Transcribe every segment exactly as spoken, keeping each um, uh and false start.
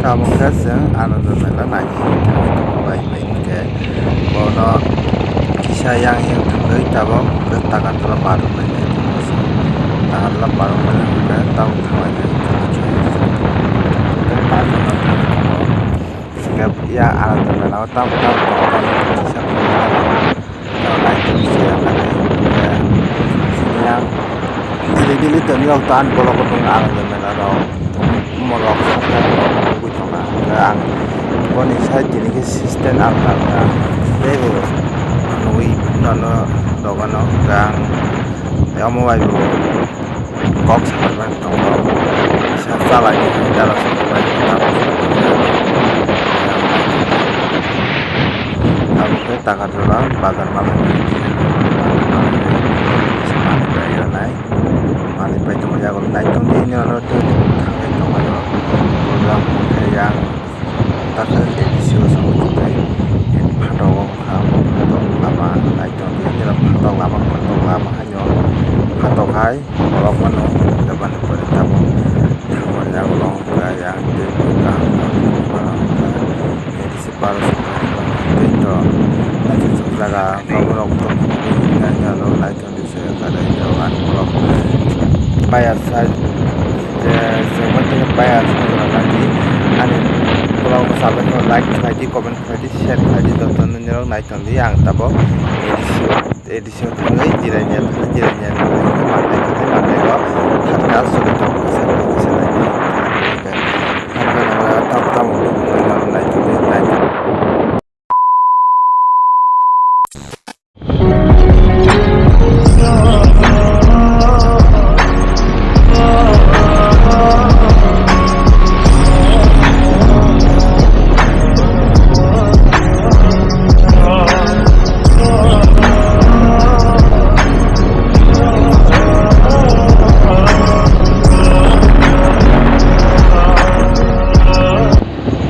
Tabuk khe chwng Ananda Mela naidi thangwi tongo bai bai hwnkhe bono kisa yang yang thangwi tabuk khe Takarjala barwi bai tongo. Takarjala barwi bai hwnkhe tabuk thanglainai. Hwnkhe yang Ananda Mela o tabuk tabuk tongo kisa phunukjagwi. Naitugwi se ang khe, sini ang sini daily tongwi rok tan bolok o tongo ang je mela rok morok sakha rok nugwi tongo. Hwnkhe ang boni side tini khe system ang tangkha teibo nugwi nono dogano hwnkhe ang omo bai bo. Kok sabai bai tongo. Kisa chalai ni hinwi dara sabai bai tongo. Abo khe Takarjala bazar mala ni kisa manwi pai rwnai. Manwi pai tongo yago naitugwi nini oro twi thangwi tongo. Program khe yang takhuk A D C o sawi tongthai. Phatog o wngkha, phatog lama naitugwi nini oro phatog lama, phatog lama haino phatog hai. Borok mano jabani pore tabuk thangmani yago wngkha yang tei kaham kaham borok wngkha. Tei to naithothok jaga borok to naithothok se kare to ani borok paya sa je se manthogo paya sa lagi ani borok sabai like khlai di, comment khlai di, share khlai di, joto nini rok naithok di ang tabuk A D C o. A D C o thangwi jirania thangwi jirania thangwi manlai thangwi manlai o khatka sogwi tongo kisa kisa naidi. Tamo tamo naidi.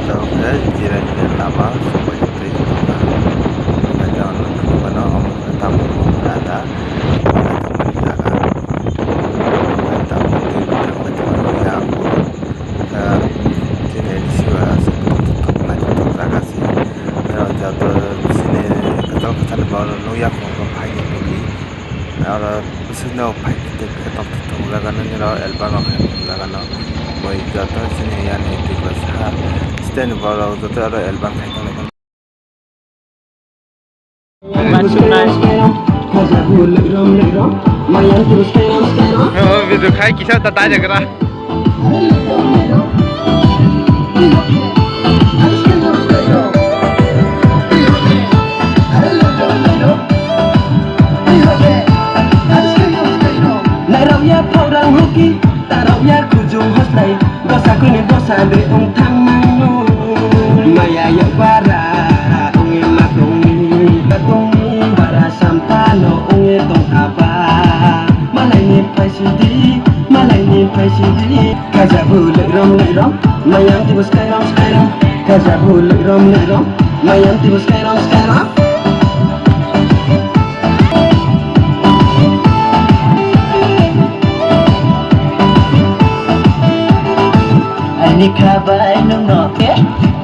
Tabuk khe jirani lama sokbai twi tongkha. Hwnkhe tabuk nukha omo khe tabuk bo ada jaga. Tabuk twi thangbai tongkha. Khe chini A D C o aswk naithothok jaga se. Joto chini kwtal kwtal borok nukya kho phaini tongwi. Aro bwswkno phai khe tongthok jaga nini rok album rok khai tong jaga no. Moi joto chini yani twi bwsa stand borok joto aro album khai tong lai. Oh, video khai kisa ta dai jagra. Nairok ya phorang hoki, tarok ya khujung hoslai, dosa kuni dosa de ong thang nang nu. Maya ya bara, ong e ma tong ni, ba tong ni, bara sampano ong e tong aba. Malai ni phaisidi, malai ni phaisidi. Kajabu lerom lerom, mayam tibu skairam skairam. Kajabu lerom lerom, mayam tibu skairam skairam. Aini khabai nungno,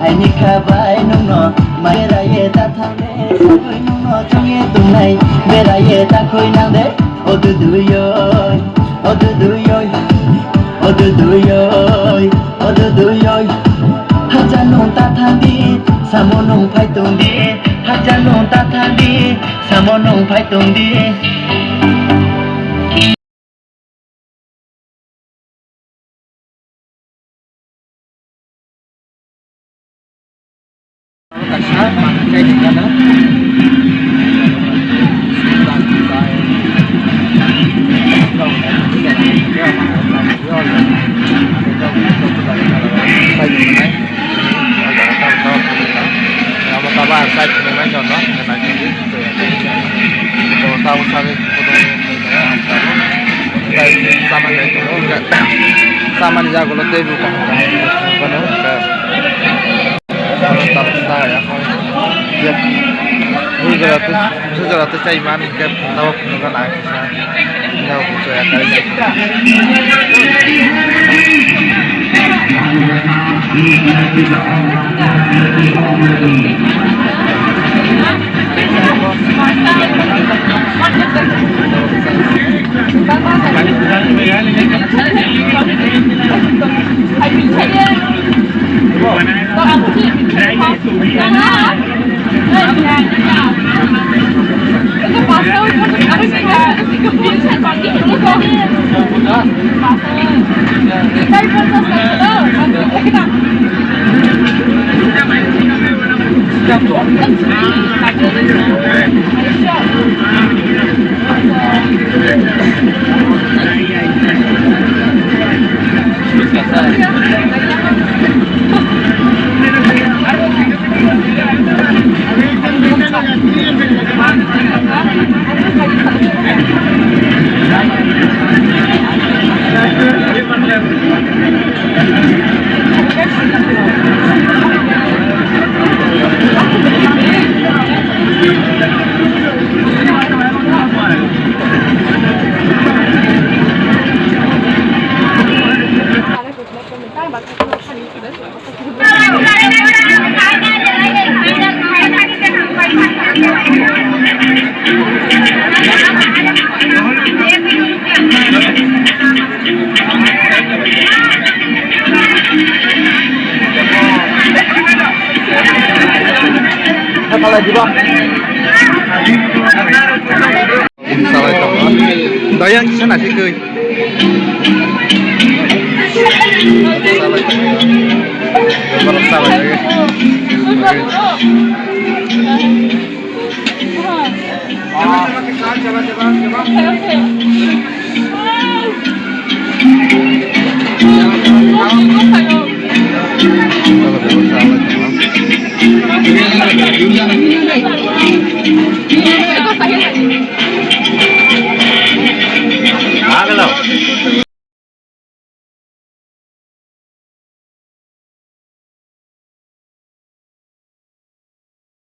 aini khabai nungno, maira ye ta thang. Sagwi nungno chongwi tongnai, beraye ta khoi nang de. O duduyoi, o duduyoi, o duduyoi, o duduyoi. Hajar nung ta thang di, samo nung phai tong di. Hajar nung ta thang di, samo nung phai tong di. Amo tabo ang side phunuknai nono, naitugwi. Tabuk sagwi chamani, chamani jaga ulo teibo kaham kaham phano, hwnkhe tabuk sa ya. Bui jora tei, bui jora tei chai man hwnkhe tabuk phunukgana kisa. Tabuk buchaya kaijaknai. Salai tongo. Dayang sana sikui. Salai tongo. Borok salai.